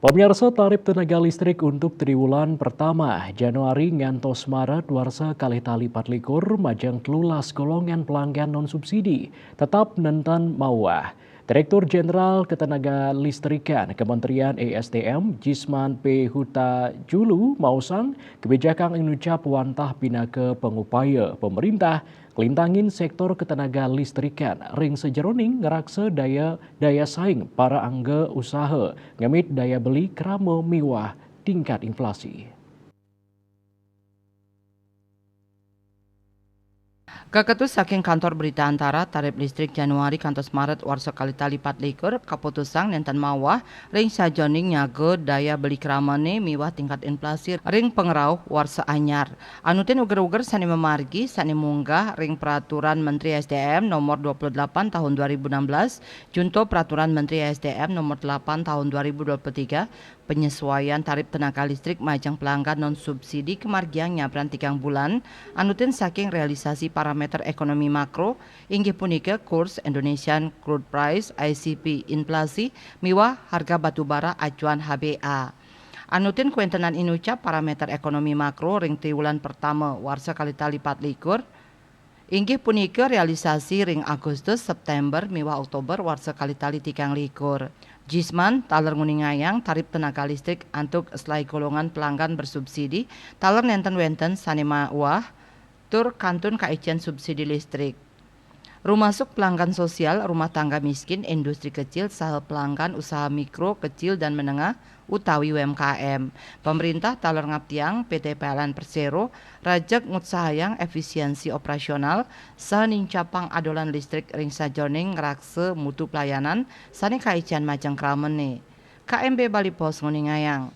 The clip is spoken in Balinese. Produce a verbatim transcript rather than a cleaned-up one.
Pemirsa, tarif tenaga listrik untuk triwulan pertama Januari ngantos Maret warsa kalih tali patlikur majeng telulas golongan pelanggan non subsidi tetap nenten mawah. Direktur Jenderal Ketenaga Listrikan Kementerian E S D M, Jisman P Huta Julu, maosang kebijakan inucap wantah pinaka pangupaya pemerintah nglintangin sektor ketenaga listrikan ring sajeroning ngraksa daya daya saing para angga usaha, ngemit daya beli krama miwah tingkat inflasi. Kaketus saking Kantor Berita Antara, tarif listrik Januari kantos Maret warsa kalih tali patlikur kaputusang nenten mawah ring sajeroning nyaga daya beli kramane miwah tingkat inflasi ring pangrauh warsa anyar. Anutin uger-uger sane mamargi sane munggah ring Peraturan Menteri S D M nomor dua puluh delapan tahun dua ribu enam belas, junto Peraturan Menteri S D M nomor delapan tahun dua ribu dua puluh tiga, penyesuaian tarif tenaga listrik majeng pelanggan non subsidi kamargiang nyabran tigang bulan, anutin saking realisasi parameter ekonomi makro, inggih punika kurs Indonesian Crude Price, I C P, inflasi, miwah harga batu bara acuan H B A. Anutin kawentenan inucap parameter ekonomi makro ring triwulan pertama warsa kalih tali patlikur, inggih punika realisasi ring Agustus, September, miwah Oktober warsa kalih tali tigang likur. Jisman taler nguningayang tarif tenaga listrik antuk selae golongan pelanggan bersubsidi taler nenten wenten sane mawah tur kantun kaicen subsidi listrik. Rumasuk pelanggan sosial, rumah tangga miskin, industri kecil, saha pelanggan usaha mikro, kecil, dan menengah, utawi U M K M. Pemerintah taler ngaptiang P T P L N Persero rajeg ngutsahayang efisiensi operasional saha nincapang adolan listrik ring sajeroning ngraksa mutu pelayanan sane kaicen majeng kramane. K M B Bali Post nguningayang.